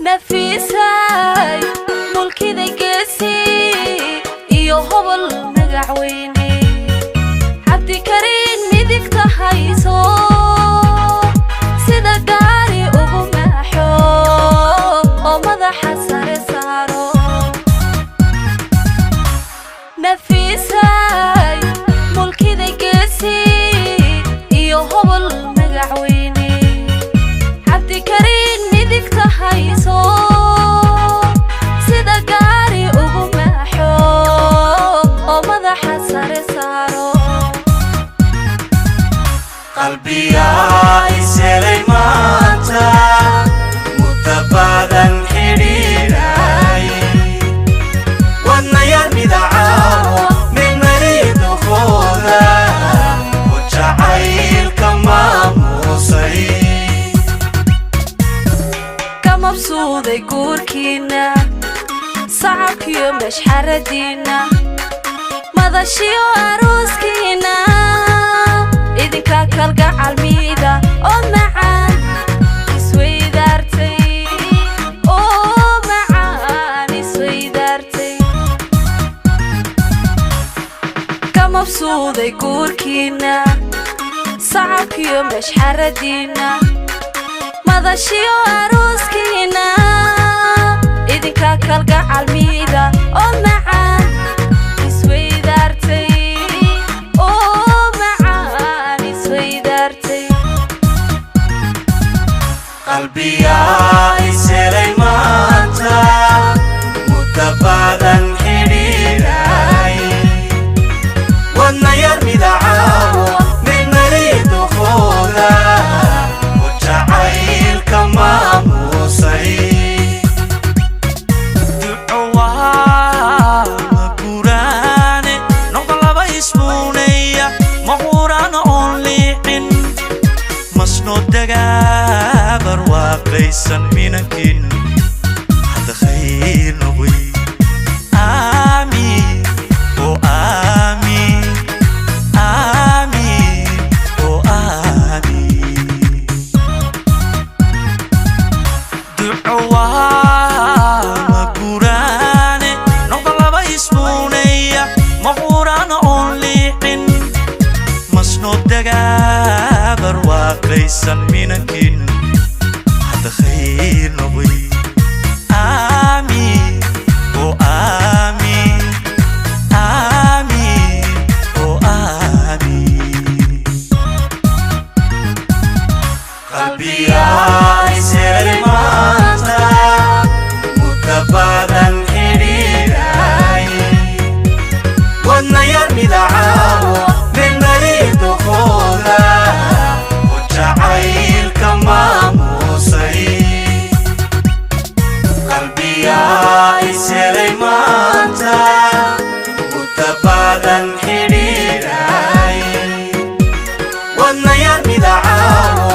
Nafiisay, mulkida geesi iyo hobol magacweyne, Cabdikariin midigta hayso, sida gaari ugu maaxo oo madaxa sare saaro. Nafiisay, mulkida geesi iyo hobol magacweyne, Cabdikariin midigta hayso, sida gaari ugu maaxo oo madaxa sare saaro. Qalbiyaa ishelay maanta, muddo badan xidhiidhay, wadnayar midacaawo midnayduhooda u jacaylka maamuusay. Ka mabsuuday guurkiinna, sacabkiyo mashxaradiinna, madashiyo arooskiinna, idinka kalgacalmiida oo macaan isweydaartay, oo macaan isweydaartay. Ka mabsuuday guurkiinna, sacabkiyo mashxaradiinna, madashiyo arooskiinna, idinka kalgacalmiida oo macaan isweydaartay, oo macaan isweydaartay. Qalbiyaa ishelay maanta, muddo badan xidhiidhay, wadnayar midacaawo midnayduhooda u jacaylka maamuusay. Duco waa guraane, noqda laba ismuuneya, maquuraan oon liicin, masno dagaabar waaqaysan, minankin hadda khayr noqoy. Aamiin oo aamiin, aamiin oo aamiin. Duco waa guraane, noqda laba ismuuneya, maquuraan oon liicin, masno dagaabar waaqaysan, minankin hadda khayr noqoy. Aamiin oo aamiin, aamiin oo aamiin. Qalbiyaa ishelay maanta, muddo badan xidhiidhay, wadnayar midacaawo midnayduhooda u jacaylka maamuusay. Qalbiyaa ishelay maanta, muddo badan xidhiidhay, wadnayar midacaawo.